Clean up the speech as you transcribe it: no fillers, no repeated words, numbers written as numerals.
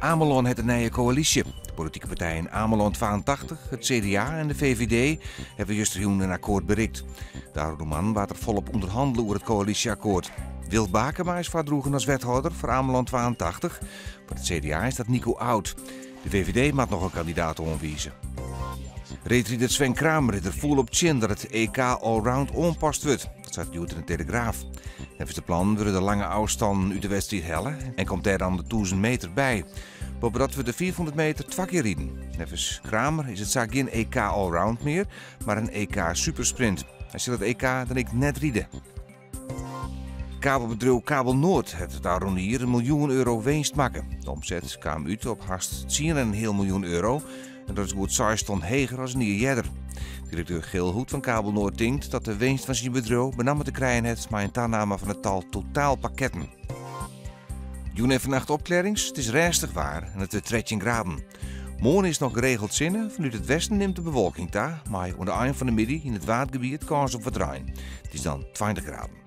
Amelân hat in nije koälysje. De politike partijen Amelân 82, it CDA en de VVD hawwe justerjûn in akkoart berikt. De ôfrûne moannen waard der folop ûnderhannele oer it koälysjeakkoart. Wil Bakema is foardroegen as wethâlder foar Amelân 82. Foar it CDA is dat Nico Oud. De VVD moat noch in kandidaat oanwize. Reedrider Sven Kramer is der fûl op tsjin dat it EK Allround oanpast wurdt. Dat seit hjoed yn de Telegraaf. Neffens de plannen wurde de lange ôfstannen út de wedstriid helle en komt dêr dan de 1000 meter by. Boppedat wurdt de 500 meter twa kear riden. Neffens Kramer is it sa gjin EK Allround mear, mar in EK Supersprint. Hy sil it EK dan ek net ride. Kabelbedriuw Kabel Noord hat it ôfrûne jier in miljoen euro winst makke. De omset kaam út op hast 10,5 miljoen euro en dat is goed 6 ton heger as in jier earder. Direkteur Geelhoed fan Kabel Noord tinkt dat de winst fan syn bedriuw benammen te krijen hat mei in taname fan it tal totaalpakketten. Jûn en fannacht opklearrings, it is rêstich waar en it wurdt 13 graden. Moarn is noch geregeld sinne, fanút it westen nimt de bewolking ta, mei oan de ein fan de middei yn it Waadgebiet kâns op wat rein. It is dan 20 graden.